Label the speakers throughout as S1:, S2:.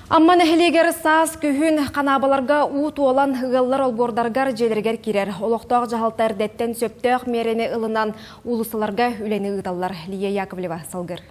S1: Амма нэһилиэгэр саас күһүн ханаабаларга уу туолан ыаллар олбуордарыгар дьиэлэригэр киирэр. Олохтоох дьаһалта эрдэттэн сөптөөх миэрэни ылынан уулуссаларга үлэни ыыталлар. Лия Яковлева салгыр.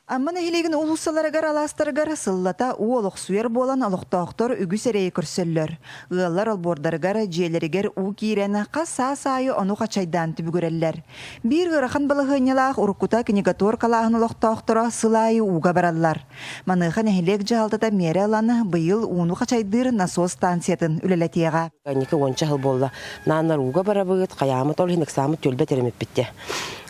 S2: Амма нэһилиэгин уулуссаларыгар алаастарыгар сыллата уу олохсуйар буолан олохтоохтор үгүс эрэйи көрсөллөр. Ыаллар олбуордарыгар, дьиэлэригэр уу киирэн хас саас аайы ону хачайдаан түбүгүрэллэр. Биир ыарахан балаһыанньалаах уруккута Книготор калааһын олохтоохторо сыл аайы ууга бараллар. Маныаха нэһилиэк дьаһалтата миэрэ ылан быйыл ууну хачайдыыр насос станциятын үлэлэтиэҕэ.
S3: Ники уонча сыл буолла. Нааннар ууга барабыт, хайаамыт, ол иһин ыксаамыт түөлбэ тэримиппит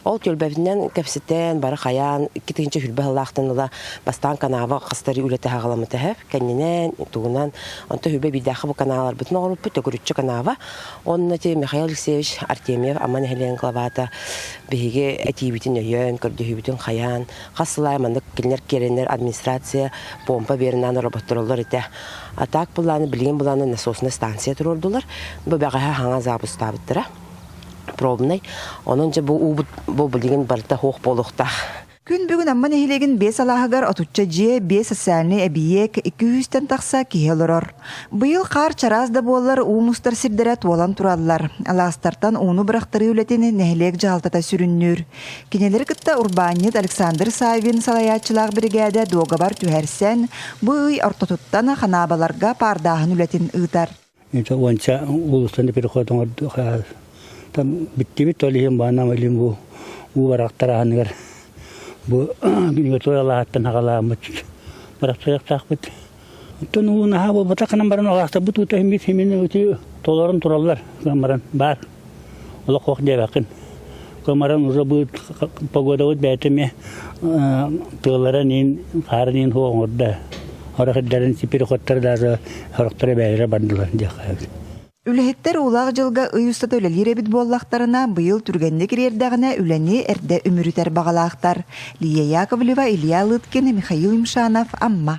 S3: Ол түөлбэбитинэн кэпсэтэн, бары хайаан, 2020 сыллаахтан ыла бастаан канава хастары үлэтэ хаҕаламмыта эһэп. Кэннинэн, тугунан, онто хүбэ биирдээхи бу каналарбытын оҥорбуппут, төгүрүччү канава. Онно ти Михаил Алексеевич Артемьев Амма нэһилиэгин главата биһиги этиибитин өйөөн, көрдөһүүбүтүн хайаан, хас сыл аайы маннык кинилэр киэрэннэр администрация помпа биэринэн роботтороллор этэ. А так былааны билигин былааны насосная станция туруордулар. Бу бэҕэһээ хаҥа запустаабыттара пробный. Онон дьэ бу уубут бу билигин барыта суох буолуохтаах.
S2: Күн бүгүн Амма нэһилиэгин биэс алааһыгар отучча дьиэ, биэс социальнай эбийиэк, 200-тэн тахса киһи олорор. Быйыл хаар чараас да буоллар уу мустар сирдэрэ туолан тураллар. Алаастартан ууну бырахтарыы үлэтин нэһилиэк дьаһалтата сүрүннүүр. Кинилэри кытта урбаанньыт Александр Саввин салайааччылаах биригээдэ дуогабар түһэрсэн, бу ый ортотуттан ханаабаларга паардааһын үлэтин ыытар.
S4: Это уонча уулуссаны переход оҥорду там бүттүбүт ол иһин баанам илин бу уу барахтар аһыныгар бу туоралааһыттан хаҕалааммыт барахтарыахтаахпыт оттон уу наһаа буолбатах гынан баран алаастарбыт уута иһиммит химин ути толорон тураллар гынан баар олох ох диэбэккин кымаран уже быт погодабыт бэйэтэ эмиэ тыалара ниин хаара ниин хуо оҥордо орох ирдэрин переходтары даже сорохторо бэйэлэрэ бардылар диэххэ
S2: Үлэһиттэр уулаах дьылга ый устата үлэлиир эбит буоллахтарына, быйыл түргэнник ириэрдэҕинэ үлэни эрдэ үмүрүтэр баҕалаахтар. Лия Яковлева, Илья Лыткин, Михаил Юмшанов, Амма.